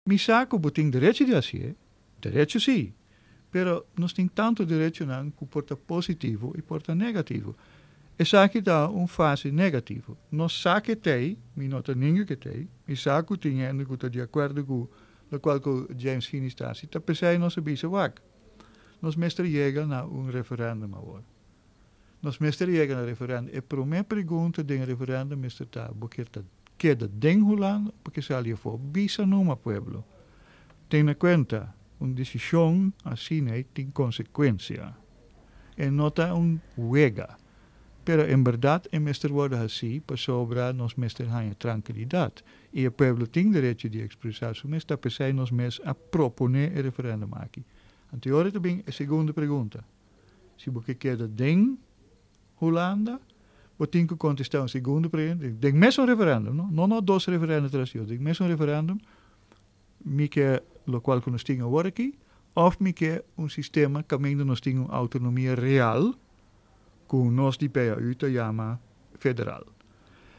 Mi sa ku bo tin derecho di hasié, derecho sí, pero nos tin tantu derechonan ku por ta positivo i por ta negativo. Esaki ta un fase negativo. Nos sa ku e t'ei, mi no ta ninga ku e t'ei, mi sa ku tin hende ku ta di akuerdo ku lokual ku James Finies ta hasi, ta p'esei nos a bisa wak, nos mester yega na un referèndum awor. Nos mester yega na referèndum. E promé pregunta den e referèndum mester ta, bo kier ta keda den Hulanda o bo kier sali afó? Bisa numa pueblo. Tene kuenta, un desishon asina ei tin konsekuensia. E no ta un wega. Pero en bèrdat e mester wòrdu hasí pasobra nos mester haña trankilidat i e pueblo tin derecho di ekspresá su mes. Ta p'esei nos mes a proponé e referèndum aki. Anto e ora ta bin e segundo pregunta. Si bo ke keda den Hulanda, bo tin ku kontestá un segundo pregunta, den mesun referèndum, no, no no dos referèndum tras di otro, den mesun referèndum, mi ke lokual ku nos tin awor aki, òf mi ke un sistema kaminda nos tin un outonomia real, ku nos di PAU ta yama federal.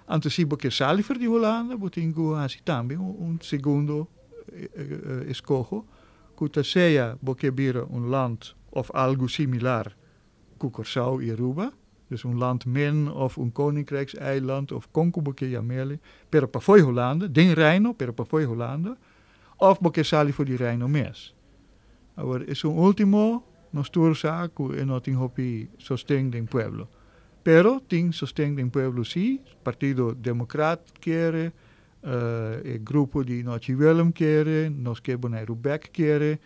Anto si bo ke sali for di Hulanda, bo tin ku hasi tambe un segundo eskoho, ku ta sea bo ke bira un land òf algu similar ku Kòrsou i Aruba, dus un land min òf un koninkrijkseiland òf kon ku bo ke yam'el, pero pafó Hulanda, den Reino, pero pafó Hulanda, òf bo ke sali for di Reino mes. Awor, esun último nos tur sa ku e no tin hopi sosten den pueblo. Pero tin sosten den pueblo sí, Partido Demokrat kere, e grupo di Nochi Willem kere, Nos Ke Boneiru Bek kere,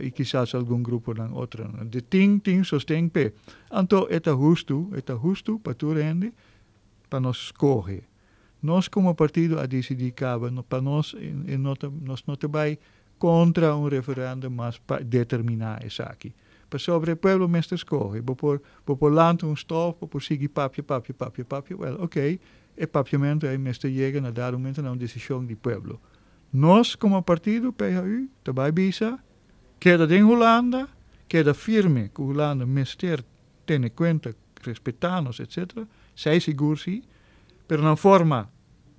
i kisas algun gruponan otronan. De tin tin sosten p'e. Anto e ta hustu, e ta hustu pa tur hende pa nos skohe. Nos komo partido a disidí kaba pa nos e no ta nos no ta bai kontra un referèndum mas pa determiná esaki. Pasobra e pueblo mester skohe. Bo por bo por lanta un stof, bo por sigui papia papia papia papia, wèl okey, e papiamentu ei mester yega na dado momento na un desishon di pueblo. Nos komo partido PHU ta bai bisa, keda den Hulanda, keda firme ku Hulanda mester tene kuenta, respetá nos etcetera, esei sigur si, pero na un forma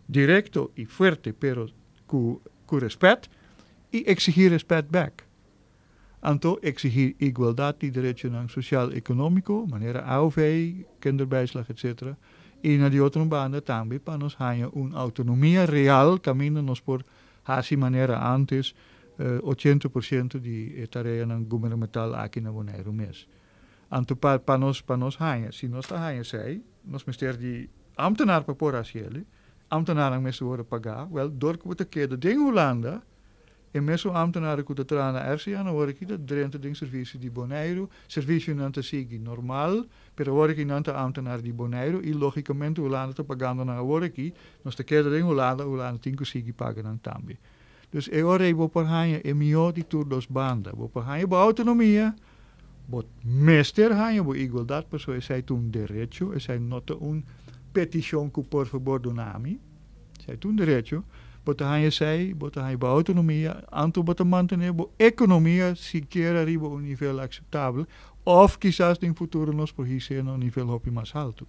direkto i fuerte pero ku ku rèspèt i eksigí rèspèt bèk. Anto eksigí igualdat di derechonan sosial ekonómiko, manera AOV, kinderbijslag etcetera, i na di otro un banda tambe pa nos haña un outonomia real kaminda nos por hasi manera ántes 80% di e tareanan gubernamental aki na Boneiru mes. Anto pa pa nos pa nos haña, si nos ta haña esei, nos mester di ámtenar pa por hasi el, ámtenarnan mester wòrdu pagá, wèl dor ku bo ta keda den Hulanda, e mesun ámtenar ku ta traha na RCN awor aki ta drenta den servisio di Boneiru, servisionan ta sigui normal, pero awor aki nan ta ámtenar di Boneiru i lógikamente Hulanda ta pagando nan awor aki, nos ta keda den Hulanda, Hulanda tin ku sigui paga nan tambe. Dus e ora ei bo por haña e mihó di tur dos banda. Bo por haña bo outonomia, bo mester haña bo igualdat pasobra esei ta un derecho, esei no ta un petishon ku por fabor duna mi, esei ta un derecho. Bo ta haña esei, bo ta haña bo outonomia, anto bo ta mantené bo ekonomia sikiera riba un nivel akseptabel òf kisas den futuro nos por his'é na un nivel hopi mas haltu.